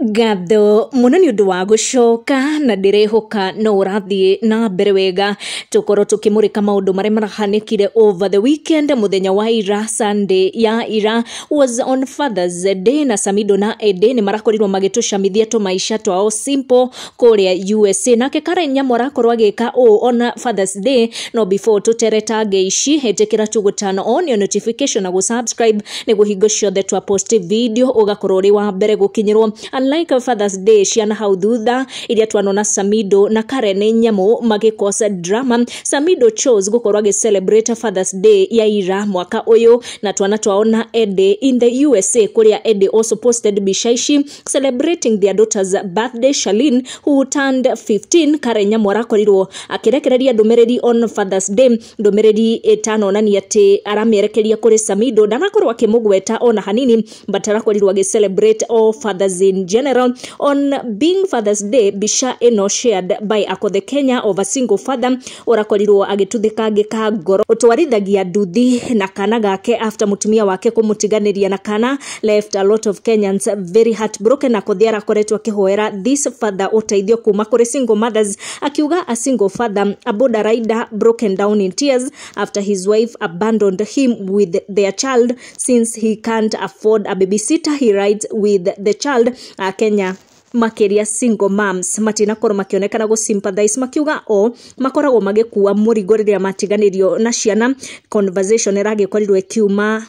Ngatho mũno nĩ ũndũ wa gũcoka na ndĩrehoka no ũrathiĩ na mbere wega. Tũkorwo tũkĩmũrĩka maũndũ marĩa marahanĩkire over the weekend. Mũthenya wa ira, Sunday ya ira, was on Father's Day, na Samido na Eddie nĩ marakorirwo magĩtũcamithia tũmaica twao simple kũrĩa USA. Nake Karen Nyamu arakorwo agĩka ũũ on Father's Day. No before tũteretange ici, ĩtĩkĩra tu gũtano on your notification na gũ-subscribe nĩguo hingo ciothe twa post video ũgakorwo ũrĩ wa mbere gũkinyĩrwo. Unlike Father's Day ciana hau thutha iria twanona Samido na Karen Nyamu magĩkosa drama, Samido chose gũkorwo agĩ celebrate Father's Day ya ira mwaka ũyũ na twana twao na Eddie in the USA, kũrĩa Eddie also posted mbica ici celebrating their daughter's birthday, Charlene, who turned 15. Karen Nyamu arakorirwo akĩrekereria ndũmĩrĩri on Father's Day, ndũmĩrĩri ĩtanonania atĩ aramĩerekeria kũrĩ Samido. Ndanakorwo akĩmũgweta ona hanini, but arakorirwo agĩ celebrate all fathers in general on being Father's Day. Mbica ĩno shared by Akothe Kenya of a single father ũrakorirwo agĩtuthĩkangĩka ngoro, ũtwarithagia nduthi na kana gake after mũtumia wake kũmũtiganĩria na kana, left a lot of Kenyans very heartbroken. Akothe arakoretwo akĩhoera this father ũteithio kuma kũrĩ single mothers, akiuga a single father, a boda rider, broken down in tears after his wife abandoned him with their child. Since he can't afford a babysitter, he rides with the child. Kenya makĩria single moms matinakorwo makĩonekana gũ sympathize, makiuga o makoragwo magĩkua mũrigo rĩrĩa matiganĩrio na ciana. Conversation ĩragĩkorirwo ĩkiuma.